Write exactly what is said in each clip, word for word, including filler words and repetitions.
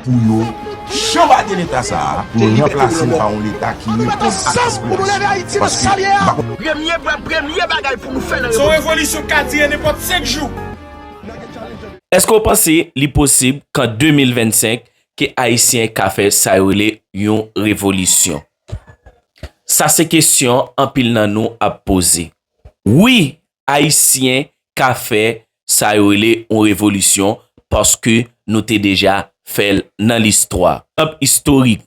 pou yo chambade leta sa a, pou yo ranplase l pa yon leta ki reponn ak aspirasyon. Paske m pa konn. Premye, premye bagay pou nou fè nan revolisyon. Se yon revolisyon k ka dire nenpòt senk jou. Èske w panse li posib k an de mil vennsenk ke Ayisyen ka fè sa yo rele yon revolisyon? Sa se kesyon anpil nan nou ap poze. Wi, Ayisyen ka fè sa yo rele yon revolisyon paske nou te deja fè l nan listwa. Egzanp istorik,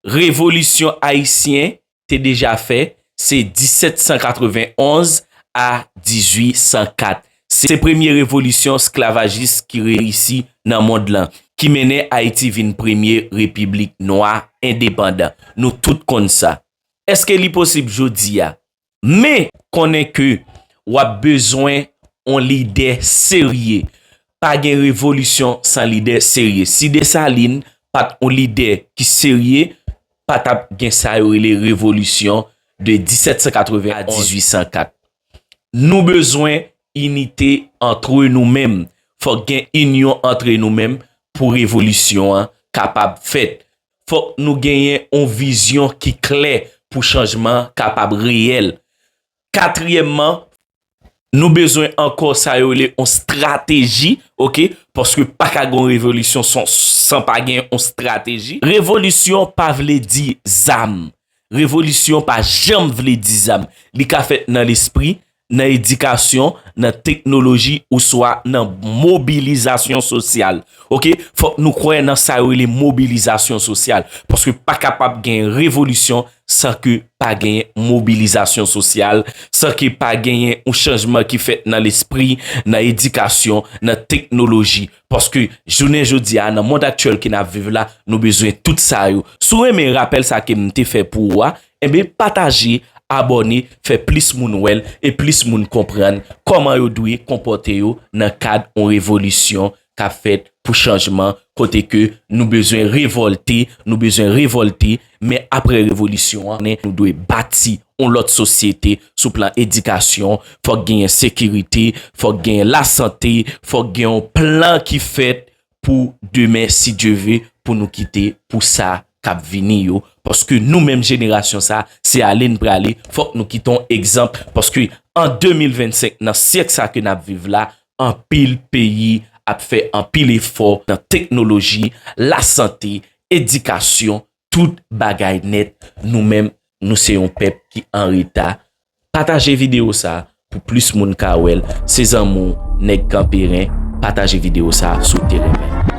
revolisyon ayisyen te deja fè, se disèt san katrevenn onz a dizuit san kat. Se premye revolisyon esklavajis ki reyisi nan mond lan, ki mennen Ayiti vin premye repiblik nwa endepandan. Nou tout konn sa. Èske li posib jodi a? Men, konnen ke w ap bezwen yon lidè serye. Pa gen revolisyon san lidè serye. Si Desalin pa t yon lidè ki serye, pa t ap gen sa yo rele revolisyon de disèt san katreven a dizuit san kat. Nou bezwen inite antre nou menm. Fòk gen inyon antre nou menm pou revolisyon an kapab fèt. Fòk nou genyen yon vizyon ki klè pou chanjman an kapab reyèl. Katriyèmman, nou bezwen ankò sa yo rele yon estrateji, oke? Paske pa ka gen yon revolisyon san, san pa gen yon estrateji. Revolisyon pa vle di zam. Revolisyon pa janm vle di zam. Li ka fèt nan lespri, nan edikasyon, nan teknoloji, oswa nan mobilizasyon sosyal. Oke? Fòk nou kwè nan sa yo rele mobilizasyon sosyal. Paske pa kapab gen revolisyon san ke pa genyen mobilizasyon sosyal, san ke pa genyen yon chanjman ki fèt nan lespri, nan edikasyon, nan teknoloji. Paske jounen jodi a, nan mond aktyèl ke n ap viv la, nou bezwen tout sa yo. Si w renmen rapèl sa ke m te fè pou ou a, enben pataje, abòne, fè plis moun wè l e plis moun konprann kòman yo dwe konpòte yo nan kad yon revolisyon k ap fèt pou chanjman, kote ke nou bezwen revòlte, nou bezwen revòlte, men apre revolisyon an, nou dwe bati yon lòt sosyete sou plan edikasyon, fòk genyen sekirite, fòk genyen lasante, fòk gen yon plan ki fèt pou demen, si Dye ve, pou nou kite pou sa k ap vini yo. Paske nou menm jenerasyon sa, se ale n prale, fòk nou kite yon egzanp, paske an de mil vennsenk, nan syèk sa ke n ap viv la, anpil peyi ap fè anpil efò nan teknoloji, lasante, edikasyon, tout bagay nèt. Nou menm, nou se yon pèp ki an reta. Pataje videyo sa pou plis moun ka wè l. Se zanmi w, Nèg Kanperen, pataje videyo sa si w te renmen.